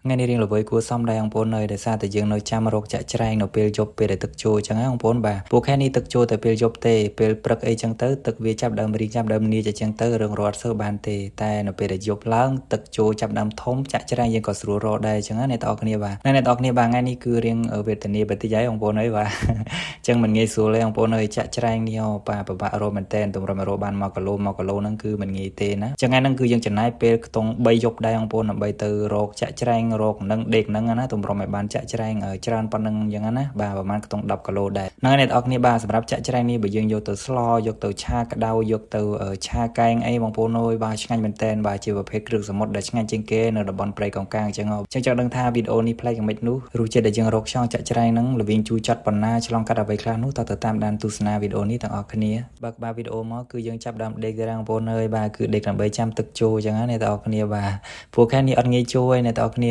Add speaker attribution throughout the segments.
Speaker 1: ថ្ងៃនេះរៀងល្វើយគួរសមដែរបងប្អូនអើយដោយសារតែយើងនៅចាំរកចាក់ច្រែងនៅពេលយប់ពេលដែលទឹកចូលអញ្ចឹងណាបងប្អូនបាទពួកខែនេះទឹកចូលតែពេលយប់ទេពេលព្រឹកអីចឹងទៅទឹកវាចាប់ដើមរីងចាប់ដើមនីចអញ្ចឹងទៅរឿងរត់សើបានទេតែនៅពេលដែលយប់ឡើងទឹកចូលចាប់ដើមធំចាក់ច្រែងយើងក៏ស្រួលរកដែរអញ្ចឹងណាអ្នកទាំងអស់គ្នាបាទអ្នកទាំងអស់គ្នាបាទថ្ងៃនេះគឺរៀងវេទនាបន្តិចហើយបងប្អូនអើយបាទអញ្ចឹងមិនងាយស្រួលទេបងប្អូនអើយចាក់ច្រែងនេះបាទពិបាករកមែនតែនតម្រុំរកបាន1គីឡូ1គីឡូហ្នឹងគឺមិនងាយទេណាអញ្ចឹងថ្ងៃហ្នឹងគឺយើងចំណាយពេលខ្ទង់3យប់ដែរបងប្អូនដើម្បីទៅរកចាក់ច្រែងរកនឹងដេកហ្នឹងណាតម្រុំឲ្យបានចាក់ច្រែងច្រើនប៉ុណ្្នឹងអញ្ចឹងណាបាទប្រហែលខ្ទង់10គីឡូដែរហ្នឹងហើយអ្នកទាំងអស់គ្នាបាទសម្រាប់ចាក់ច្រែងនេះបើយើងយកទៅស្លយកទៅឆាក្តៅយកទៅឆាកែងអីបងប្អូនអើយបាទឆ្ងាញ់មែនតែនបាទជាប្រភេទគ្រឿងសមុទ្រដែលឆ្ងាញ់ជាងគេនៅតំបន់ព្រៃកោងកាងអញ្ចឹងអញ្ចឹងចង់ដឹងថាវីដេអូនេះប្លែកយ៉ាងម៉េចនោះរសជាតិដែលយើងរកខ្យងចាក់ច្រែងហ្នឹងល្វីងជូរចត់ប៉ុណ្ណាឆ្លងកាត់អ្វីខ្លះនោះតើទៅតាមដានទស្សនាវីដេអូនេះទាំងអស់គ្នាបើក្បាលវីដេអូមកគឺយើងចាប់ដើមដេកទៅបងប្អូនអើយបាទគឺដេកដើម្បីចាំទឹកចូលអញ្ចឹងណាអ្នកទាំងអស់គ្នាបាទពួកខែនេះអត់ងាយចូលឯអ្នកទាំងអស់គ្ន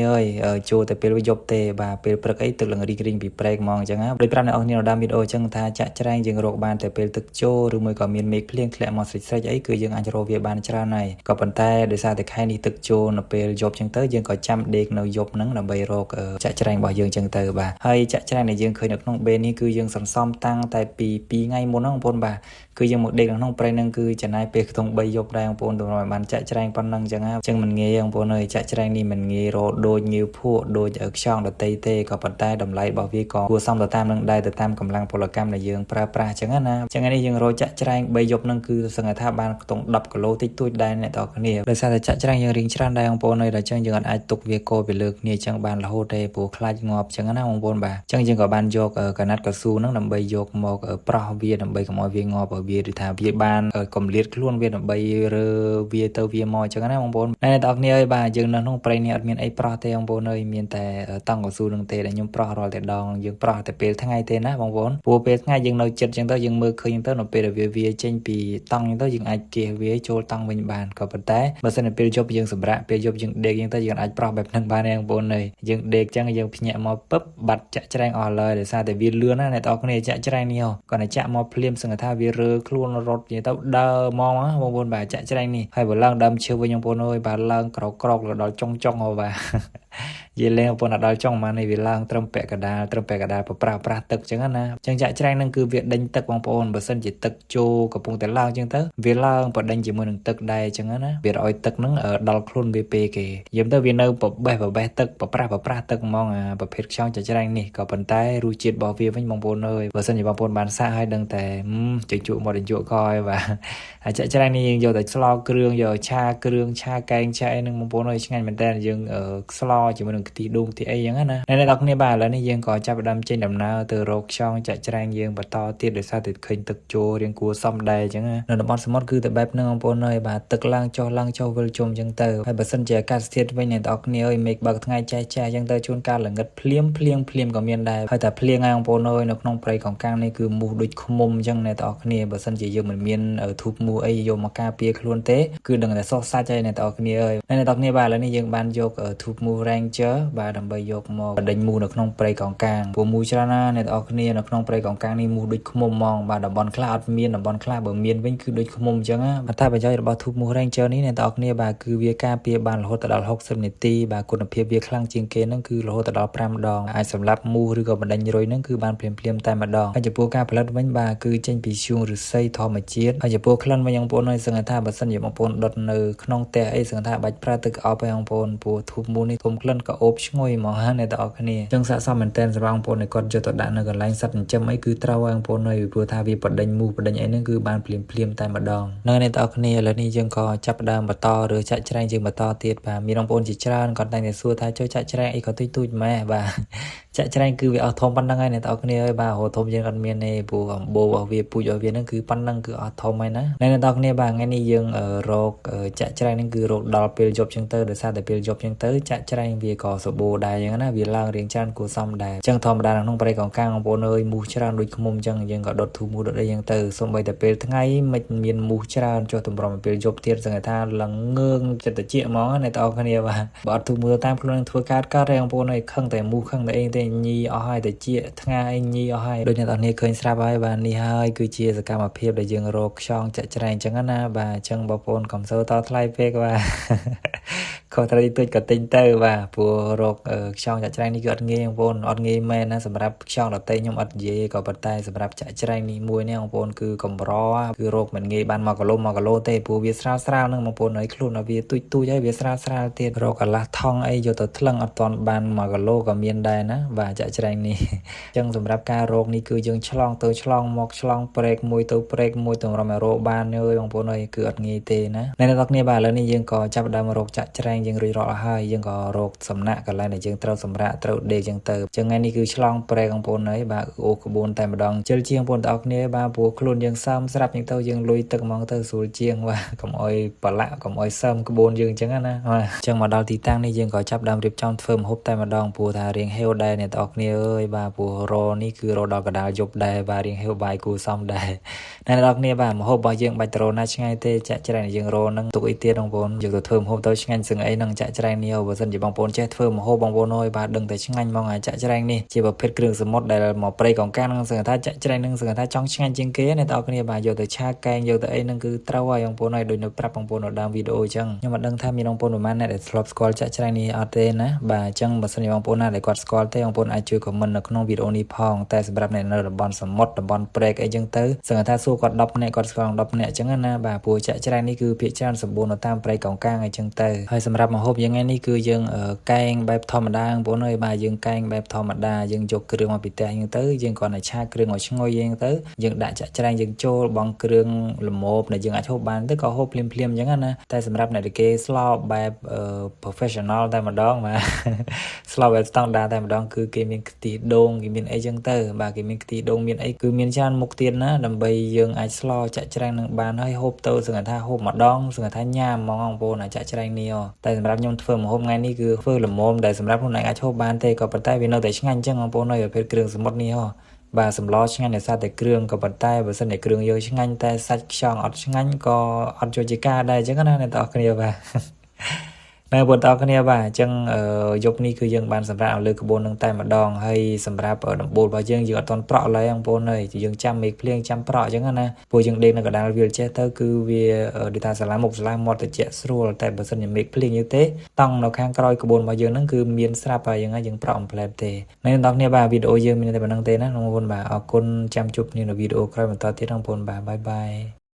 Speaker 1: ាអើយចូលតែពេលយប់ទេបាទពេលព្រឹកអីទឹកឡើងរីករីងពីព្រែកហ្មងអញ្ចឹងណាដូចប្រាប់អ្នកនរគ្នានៅដើមវីដេអូអញ្ចឹងថាចាក់ច្រែងយើងរកបានតែពេលទឹកចូលឬមួយក៏មានមេឃភ្លៀងធ្លាក់មកស្រិចស្រិចអីគឺយើងអាចរកវាបានច្រើនហើយក៏ប៉ុន្តែដោយសារតែខែនេះទឹកចូលនៅពេលយប់អញ្ចឹងទៅយើងក៏ចាំដេកនៅយប់ហ្នឹងដើម្បីរកចាក់ច្រែងរបស់យើងអញ្ចឹងទៅបាទហើយចាក់ច្រែងដែលយើងឃើញនៅក្នុងបេនេះគឺយើងសន្សំតាំងតែពី2ថ្ងៃមុនហ្នឹងបងប្អូនបាទគឺយើងមកដេកនៅក្នុងព្រៃហ្នឹងគឺចំណាយពេលខ្ទង់3យប់ដែរបងប្អូនតម្រូវឲ្យបានចាក់ច្រែងប៉ុណ្ណឹងអញ្ចឹងណាអញ្ចឹងមិនងាយបងប្អូនអើយចាក់ច្រែងនេះមិនងាយរកដូចងាវភក់ដូចខ្យងដតីទេក៏ប៉ុន្តែតម្លៃរបស់វាក៏គួរសមទៅតាមនឹងដែរទៅតាមកម្លាំងពលកម្មដែលយើងប្រើប្រាស់អញ្ចឹងណាអញ្ចឹងនេះយើងរកចាក់ច្រែង3យប់ហ្នឹងគឺសឹងថាបានខ្ទង់10គីឡូតិចតួចដែរអ្នកទាំងគ្នាដោយសារតែចាក់ច្រែងយើងរៀងច្រើនដែរបងប្អូនអើយដល់អញ្ចឹងយើងអាចទុកវាកោពីលើគ្នាអញ្ចឹងបានរហូតទេព្រោះខ្លាចងាប់អញ្ចឹងណាបងប្អូនបាទអញ្ចឹងយើងក៏បានយកកណាត់កស៊ូហ្នឹងដើម្បីយកមកប្រោះវាដើម្បីកុំឲ្យវាងាប់ឲ្យវាឬថាវាបានកម្លៀតខ្លួនវាដើម្បីរើវាទៅវាមកអញ្ចឹងណាបងប្អូនអ្នកទាំងគ្នាអើយបាទយើងនៅក្នុងព្រៃនេះអត់មានអីប្រោះទេបងប្អូនអើយមានតែតង់កស៊ូនឹងទេដែលខ្ញុំប្រោះរាល់តែដងយើងប្រោះតែពេលថ្ងៃទេណាបងប្អូនព្រោះពេលថ្ងៃយើងនៅចិត្តអញ្ចឹងទៅយើងមើលឃើញអញ្ចឹងទៅនៅពេលដែលវាវាចេញពីតង់អញ្ចឹងទៅយើងអាចគៀសវាចូលតង់វិញបានក៏ប៉ុន្តែបើសិនតែពេលយប់យើងសម្រាកពេលយប់យើងដេកអញ្ចឹងទៅយើងអាចប្រោះបែបហ្នឹងបានទេបងប្អូនអើយយើងដេកអញ្ចឹងយើងភ្ញាក់មកពឹបបាត់ចាក់ច្រែងអស់ឡើយដោយសារតែវាលឿនណាអ្នកទាំងគ្នាចាក់ច្រែងនេះគាត់តែចាក់មកភ្លាមសឹងថាវារើខ្លួនរត់និយាយទៅដើរហ្មងបងប្អូនបាទចាក់ច្រែងនេះហើយបើឡើងដើមឈើវិញបងប្អូនអើយបាទឡើងក្រក្រកដល់ចុងចុងហ៎បាទនិយាយលេងបងប្អូនដល់ចុងម៉ានេះវាឡើងត្រឹមពាក់កដាលត្រឹមពាក់កដាលប្រប្រាស់ប្រាស់ទឹកចឹងណាចឹងចាក់ច្រែងនឹងគឺវាដេញទឹកបងប្អូនបើសិនជាទឹកចូលកំពុងតែឡើងចឹងទៅវាឡើងបដិញជាមួយនឹងទឹកដែរចឹងណាវាឲ្យទឹកនឹងដល់ខ្លួនវាពេលគេយំទៅវានៅបបេះបបេះទឹកប្រប្រាស់ប្រប្រាស់ទឹកហ្មងអាប្រភេទខ្យងចាក់ច្រែងនេះក៏ប៉ុន្តែរសជាតិរបស់វាវិញបងប្អូនអើយបើសិនជាបងប្អូនបានសាកហើយដឹងតែជជក់មកជជក់កហើយបាទហើយចាក់ច្រែងនេះយើងយកតែស្លគ្រឿងយកឆាគ្រឿងឆាកែងឆាអីនឹងបងប្អូនអើយឆ្ងាញ់មែនតើយើងស្លជាមួយនឹងខ្ទិះដូងខ្ទិះអីចឹងណាអ្នកនរគ្នាបាទឥឡូវនេះយើងក៏ចាប់ផ្ដើមចេញដំណើរទៅរកខ្យងចាក់ច្រែងយើងបន្តទៀតដោយសារតែឃើញទឹកចូលរៀងគួរសមដែរចឹងណានៅតំបន់សមុទ្រគឺតែបែបហ្នឹងបងប្អូនអើយបាទទឹកឡើងចុះឡើងចុះវិលជុំចឹងទៅហើយបើសិនជាអាកាសធាតុវិញអ្នកនរគ្នាអើយមេឃបើកថ្ងៃចែះចែះចឹងទៅជួនកាលល្ងិតភ្លាមភ្លៀងភ្លាមក៏មានដែរហើយតែភ្លៀងហើយបងប្អូនអើយនៅក្នុងព្រៃកោងកាងនេះគឺមូសដូចឃ្មុំចឹងអ្នកនរគ្នាបើសិនជាយើងមិនមានធូបមូសអីយកមកការពារខ្លួនទេគឺដឹងតែសោះសាច់ហើយអ្នកនរគ្នាអើយអ្នកនរគ្នាបាទឥឡូវនេះយើងបានយកធូបមូស Ranger បាទដើម្បីយកមកដេញមូសនៅក្នុងព្រៃកោងកាងព្រោះមូសច្រើនណាស់អ្នកនរគ្នានៅក្នុងព្រៃកោងកាងនេះមូសដូចឃ្មុំហ្មងបាទតំបន់ខ្លះអត់មានតំបន់ខ្លះបើមានវិញគឺដូចឃ្មុំអញ្ចឹងណាបាទតែប្រយោជន៍របស់ធូបមូស Ranger នេះអ្នកនរគ្នាបាទគឺវាការពារបានរហូតដល់60នាទីបាទគុណភាពវាខ្លាំងជាងគេហ្នឹងគឺរហូតដល់5ដងអាចសម្រាប់មូសឬក៏បណ្ដេញរុយហ្នឹងគឺបានភ្លាមភ្លាមតែម្ដងហើយចំពោះការផលិតវិញបាទគឺចេញពីឈួងឫស្សីធម្មជាតិហើយចំពោះក្លិនវិញបងប្អូនហើយសឹងថាបើសិនជាបងប្អូនដុតនៅក្នុងផ្ទះអីសឹងថាបាច់ប្រើទឹកអប់ឯងបងប្អូនព្រោះធូបមូសនេះធំក្លិនក៏អូបឈ្ងុយហ្មងហាអ្នកទាំងអស់គ្នាចឹងស័ក្តិសមមែនតើសម្រាប់បងប្អូនដែលគាត់យកទៅដាក់នៅកន្លែងសត្វចិញ្ចឹមអីគឺត្រូវហើយបងប្អូនអើយព្រោះថាវាបដិញមូសបដិញអីហ្នឹងគឺបានភ្លាមភ្លាមតែម្ដងនៅអ្នកទាំងអស់គ្នាឥឡូវនេះយើងក៏ចាប់ផ្ដើមបន្តឬចាក់ច្រែងយើងបន្តទៀតបាទមានបងប្អូនជាច្រើនគាត់តែងតែសួរថាចូលចាក់ច្រែងអីក៏ទុយទូចម៉េះបាទចាក់ច្រែងគឺវាអស់ធំប៉ុណ្្នឹងហើយអ្នកទាំងអស់គ្នាអើយបាទរហូតធំយើងអត់មានទេព្រោះអំបូររបស់វាពូជរបស់វាហ្នឹងគឺប៉ុណ្្នឹងគឺអស់ធំហើយណាអ្នកទាំងអស់គ្នាបាទថ្ងៃនេះយើងរកចាក់ច្រែងហ្នឹងគឺរកដល់ពេលយប់ចឹងទៅដោយសារតែពេលយប់ចឹងទៅចាក់ច្រែងវាក៏សបូរដែរចឹងណាវាឡើងរៀងច្រើនគួរសមដែរចឹងធម្មតាក្នុងព្រៃកោងកាងបងប្អូនអើយមូសច្រើនដូចឃ្មុំចឹងយើងក៏ដុតធូបមូសដុតអីចឹងទៅសូម្បីតែពេលថ្ងៃមិនមានមូសច្រើនចុះតម្រុំពេលយប់ទៀតសង្កេតថាឡើងងើងចិត្តតិចហ្មងអ្នកទាំងអស់គ្នាបាទបើអត់ធូបមូសតាមខ្លួនធ្វើកើតកើតទេបងប្អូនអើយខឹងតែមូសខឹងតែអីទេញីអស់ហើយតែជាថ្ងៃញីអស់ហើយដូចអ្នកទាំងគ្នាឃើញស្រាប់ហើយបាទនេះហើយគឺជាសកម្មភាពដែលយើងរកខ្យងចាក់ច្រែងចឹងណាបាទអញ្ចឹងបងប្អូនកុំសូវតថ្លៃពេកបាទ។ ខុសត្រូវតិចតួចក៏ទិញទៅបាទព្រោះរកខ្យងចាក់ច្រែងនេះគឺអត់ងាយបងប្អូនអត់ងាយមែនណាសម្រាប់ខ្យងដតេខ្ញុំអត់និយាយក៏ប៉ុន្តែសម្រាប់ចាក់ច្រែងនេះមួយនេះបងប្អូនគឺកម្រគឺរកមិនងាយបាន1គីឡូ1គីឡូទេព្រោះវាស្រាលស្រាលហ្នឹងបងប្អូនហើយខ្លួនឲ្យវាទូចទូចហើយវាស្រាលស្រាលទៀតរកកន្លះថងអីយកទៅថ្លឹងអត់ទាន់បាន1គីឡូក៏មានដែរណាបាទចាក់ច្រែងនេះអញ្ចឹងសម្រាប់ការរកនេះគឺយើងឆ្លងទៅឆ្លងមកឆ្លងព្រែកមួយទៅព្រែកមួយទៅរមរកបានអើយបងប្អូនអើយគឺអត់ងាយទេណាអ្នកនរគ្នាបាទឥឡូវនេះយើងក៏ចាប់ផ្ដើមរកចាក់ច្រែងយើងរួចរាល់អស់ហើយយើងក៏រកសំណាក់កន្លែងដែលយើងត្រូវសម្រាកត្រូវដេកចឹងទៅចឹងថ្ងៃនេះគឺឆ្លងព្រែកបងប្អូនអើយបាទអូក្បួនតែម្ដងជិលជាងបងប្អូនទាំងអស់គ្នាបាទព្រោះខ្លួនយើងសើមស្រាប់ចឹងទៅយើងលុយទឹកហ្មងទៅស្រួលជាងបាទកុំអោយប្រឡាក់កុំអោយសើមក្បួនយើងចឹងណាបាទចឹងមកដល់ទីតាំងនេះយើងក៏ចាប់ដើមរៀបចំធ្វើម្ហូបតែម្ដងព្រោះថារៀងហេវដែរអ្នកទាំងអស់គ្នាអើយបាទព្រោះរនេះគឺរដល់កដាលយប់ដែរបាទរៀងហេវបាយគូសំដែរអ្នកទាំងអស់គ្នាបាទម្ហូបរបស់យើងបាច់ទៅរណាឆ្ងាយទេចាក់ច្រែងយើងរនឹងទុកអីទៀតបងប្អូនយកទៅធ្វើម្ហូបទៅឆ្ងាញ់សឹងអីនឹងចាក់ច្រែងនេះបើសិនជាបងប្អូនចេះធ្វើម្ហូបបងប្អូនអើយបាទដឹងតែឆ្ងាញ់ហ្មងអាចាក់ច្រែងនេះជាប្រភេទគ្រឿងសមុទ្រដែលមកព្រៃកង្កានឹងសឹងថាចាក់ច្រែងនឹងសឹងថាចង់ឆ្ងាញ់ជាងគេអ្នកទាំងអស់គ្នាបាទយកទៅឆាកែងយកទៅអីនឹងគឺត្រូវហើយបងប្អូនហើយដូចនៅប្រាប់បងប្អូននៅដើមវីដេអូអញ្ចឹងខ្ញុំមិនដឹងថាមានបងប្អូនប្រហែលអ្នកដែលធ្លាប់ស្គាល់ចាក់ច្រែងនេះអត់ទេណាបាទអញ្ចឹងបើសិនជាបងប្អូនណាដែលគាត់ស្គាល់ទេបងប្អូនអាចជួយ comment នៅក្នុងវីដេអូនេះផងតែសម្រាប់អ្នកនៅតំបន់សមុទ្រតំបន់ព្រែកអីចឹងទៅសឹងថាសួរគាត់10នាក់គាត់ស្គាល់10នាក់អញ្ចឹងណាបាទព្រោះចាក់ច្រែងនេះគឺភាគច្រើនសម្បូរនៅតាមព្រៃកោងកាងអីចឹងទៅហើយសម្រាប់ម្ហូបយ៉ាងថ្ងៃនេះគឺយើងកែងបែបធម្មតាបងប្អូនអើយបាទយើងកែងបែបធម្មតាយើងយកគ្រឿងមកពីផ្ទះអញ្ចឹងទៅយើងគ្រាន់តែឆាគ្រឿងឲ្យឈ្ងុយអញ្ចឹងទៅយើងដាក់ចាក់ច្រែងយើងចូលបងគ្រឿងល្មមដែលយើងអាចហូបបានទៅក៏ហូបភ្លាមភ្លាមអញ្ចឹងណាតែសម្រាប់អ្នកដែលគេស្លបែប professional តែម្ដងបាទស្លបែប standard តែម្ដងគឺគេមានខ្ទិះដូងគេមានអីចឹងទៅបាទគេមានខ្ទិះដូងមានអីគឺមានច្រើនមុខទៀតណាដើម្បីយើងអាចស្លចាក់ច្រែងនឹងបានហើយហូបទៅសង្ឃថាហូបម្ដងសង្ឃថាញ៉ាំហ្មងបងប្អូនអាចចាក់ច្រែងនេះតែសម្រាប់ខ្ញុំធ្វើម្ហូបថ្ងៃនេះគឺធ្វើល្មមដែលសម្រាប់ខ្លួនឯងអាចហូបបានទេក៏ប៉ុន្តែវានៅតែឆ្ងាញ់ចឹងបងប្អូនអើយប្រភេទគ្រឿងសមុទ្រនេះហ៎បាទសម្លឆ្ងាញ់ដោយសារតែគ្រឿងក៏ប៉ុន្តែបើសិនជាគ្រឿងយើងឆ្ងាញ់តែសាច់ខ្យងអត់ឆ្ងាញ់ក៏អត់ចូលជាការដែរអញ្ចឹងណាអ្នកទាំងអស់គ្នាបាទ នៅបងប្អូនគ្នាបាទអញ្ចឹងយប់នេះគឺយើងបានសម្រាប់ឲ្យលើក្បួននឹងតែម្ដងហើយសម្រាប់ដំបូលរបស់យើងយើងអត់ទាន់ប្រក់ឡើយបងប្អូនអើយយើងចាំមេឃភ្លៀងចាំប្រក់អញ្ចឹងណាព្រោះយើងដេកនៅកណ្ដាលវាលចេះទៅគឺវាដូចថាសាលាមុខសាលាមាត់តិចស្រួលតែបើសិនជាមេឃភ្លៀងយូរទេតង់នៅខាងក្រោយក្បួនរបស់យើងហ្នឹងគឺមានស្រាប់ហើយយើងប្រក់អំផ្លែតទេនៅបងប្អូនគ្នាបាទវីដេអូយើងមានតែប៉ុណ្្នឹងទេណាបងប្អូនបាទអរគុណចាំជួបគ្នានៅវីដេអូក្រោយបន្តទៀតបងប្អូនបាទ bye bye.